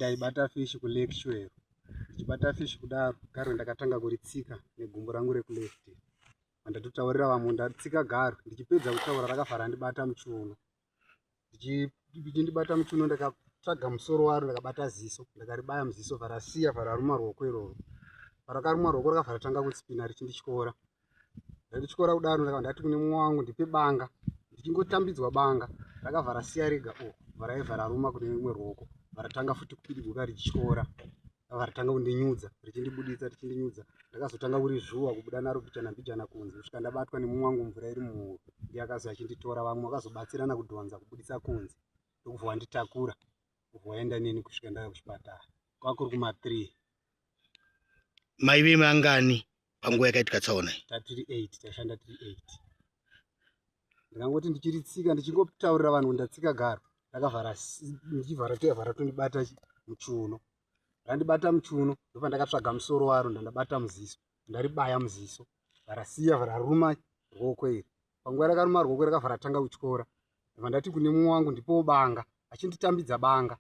Ndaibata fishi kuLake Shwero. Ndichibata fishi kudaro, garwe ndakatanga kuritsika negumbo rangu rekuleft. Pandatotaurira vamwe ndatsika garwe, ndichipedza kutaura rakabva randibata muchiuno. Ndichindibata muchiuno ndakatsvaga musoro waro ndakabata ziso, ndakaribaya muziso bva rasiya bva raruma ruoko iroro. Parakaruma ruoko rakabva ratanga kuspina richindityora. Randityora kudaro ndakabva ndati kune mumwe wangu ndipe banga. Ndichingotambidzwa banga rakabva rasiya rega uku bva raibva raruma kune rimwe ruoko bva ratanga futi kupidiguka richityora. Rakabva ratanga kundinyudza richindibuditsa richindinyudza. Ndakazotanga kurizvuwa kubuda naro mbichana mbichana kunze kusvika ndabatwa nemumwe wangu mvura iri muhuro. Ndiye akazouya achinditora vamwe vakazobatsirana kudhonza kubuditsa kunze ndokubva wanditakura kubva waenda neni kusvika ndauya kuchipatara. Kwakuri kuma 3. Maive mangani panguva yakaitika tsaona iyi? Tatiri 8, taishanda tiri 8. Ndikangoti ndichiritsika ndichingotaurira vanhu kuti ndatsika garo rakavhara ndichivhara toyavhara tondibata muchiuno. Randibata muchiuno ndopandakatsvaga musoro waro ndandabata muziso ndaribaya muziso varasiya vararuma ruoko iri. Panguva rakaruma ruoko rakabva ratanga kutyora. Ndabva ndati kune mumwe wangu ndipowo banga achinditambidza banga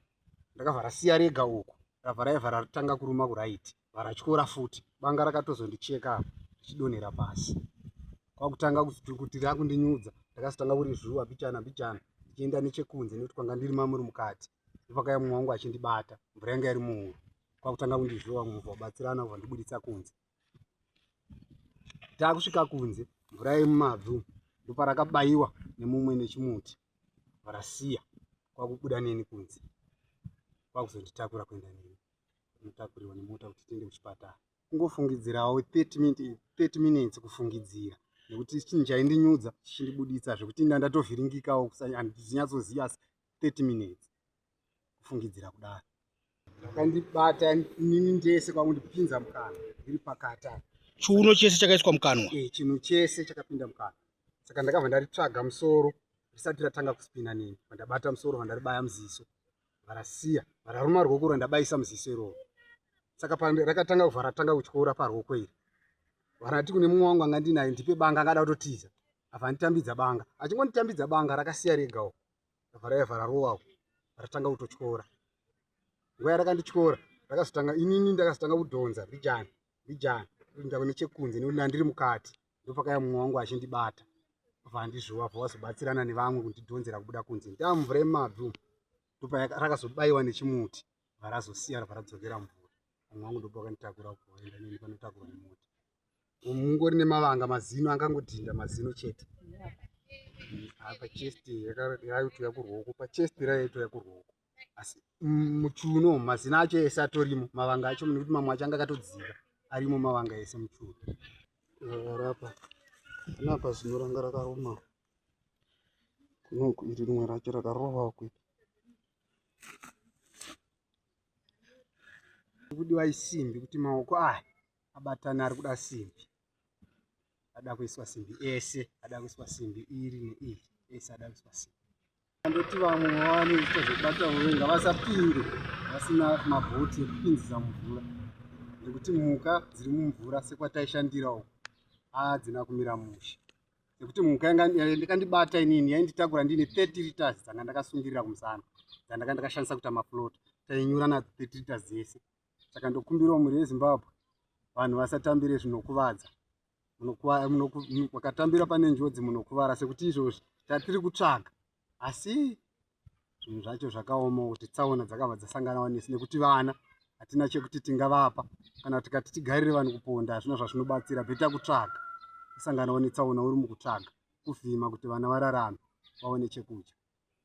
ndakabva rasiya rega uku rabva raibva ratanga kuruma kuraiti varatyora futi banga rakatozondicheka apa richidonhera pasi kwakutanga kuti rakundinyudza ndakazotanga kurizvuwa mbichana mbichana ndichienda nechekunze nekuti kwanga ndiri mamuri mukati ndopakauya mumwe wangu achindibata mvura yanga iri muhuro kwakutanga kundizvuwa mumwe wabatsirana kubva ndibuditsa kunze takusvika kunze mvura yemumabvi ndoparakabaiwa nemumwe nechimuti varasiya kwakubuda neni kunze kwakuzonditakura kuenda neni kunotakuriwa nemota kuti tiende kuchipatara kungofungidzirawo 30 minutes kufungidzira nekuti chinhu chaindinyudza chichindibuditsa zvekuti nda ndatovhiringikawo handizinyatsoziva asi 30 minutes kufungidzira kudaro rakandibata inini ndese kwakundipinza mukanwa ndiri pakati apa. Chiuno chese chakaiswa mukanwa? E, chinhu chese chakapinda mukanwa. Saka ndakabva ndaritsvaga musoro risati ratanga kuspina neni. Vandabata musoro vandaribaya muziso. Varasiya, vararuma ruoko rwandabayisa muziso iroro. Saka rakatanga kubva ratanga kutyora paruoko iri. Varati kune mumwe wangu anga ndinaye ndipe banga angada kutotiza. Abva anditambidza banga. Achingonditambidza banga rakasiya regawo. Rabva rarovawo ratanga kutotyora. Nguva yarakandityora rakazotanga inini ndakazotanga kudhonza mbijana mbijana kuenda nechekunze nekuti ndandiri mukati ndopakauya mumwe wangu achindibata bva andizvuva bva wazobatsirana nevamwe kundidhonzera kubuda kunze ndamvura yemumabvi umu ndopa rakazobaiwa nechimuti bva razosiya rabva radzokera mvura mumwe wangu ndopa wakanditakura kuenda neni panotakurwa nemota mungori nemavanga mazino angangodhinda mazino chete pachest yaitouya kuruoko pachest raitouya kuruoko asi muchiuno mazino acho ese atorimo mavanga acho nekuti mamwe acho anga akatodzika arimo mavanga ese muchiuno rapa panapa zino ranga rakaruma kunoku iri rimwe racho rakarova kuita kudiwa isimbi kuti maoko aya abatana ari kuda simbi ada kuiswa simbi ese ada kuiswa simbi iri neiri ese ada kuiswa simbi andoti vamwe vawane zviito zvekubata hove ngavasapinde vasina mabhoti ekupinzisa mumvura nekuti mhuka dziri mumvura sekwataishandira uko adzina kumira mushe nekuti mhuka yakandibata inini yainditakura ndiine 30 liters dzanga ndakasungirira kumusana dzandanga ndakashandisa kuita maflota tainyura nadzo 30 liters dzese saka ndokumbirawo mhuri yeZimbabwe vanhu vasatambire zvinokuvadza vakatambira pane njodzi munokuvara sekuti izvozvi tatiri kutsvaga asi zvinhu zvacho zvakaoma kuti tsaona dzakabva dzasanganawo nesu nekuti vana hatina chekuti tingavapa kana tikati tigarire vanhu kuponda hazvina zvazvinobatsira bheta kutsvaga kusanganawo netsaona uri mukutsvaga kuvhima kuti vana vararame vaone chekudya.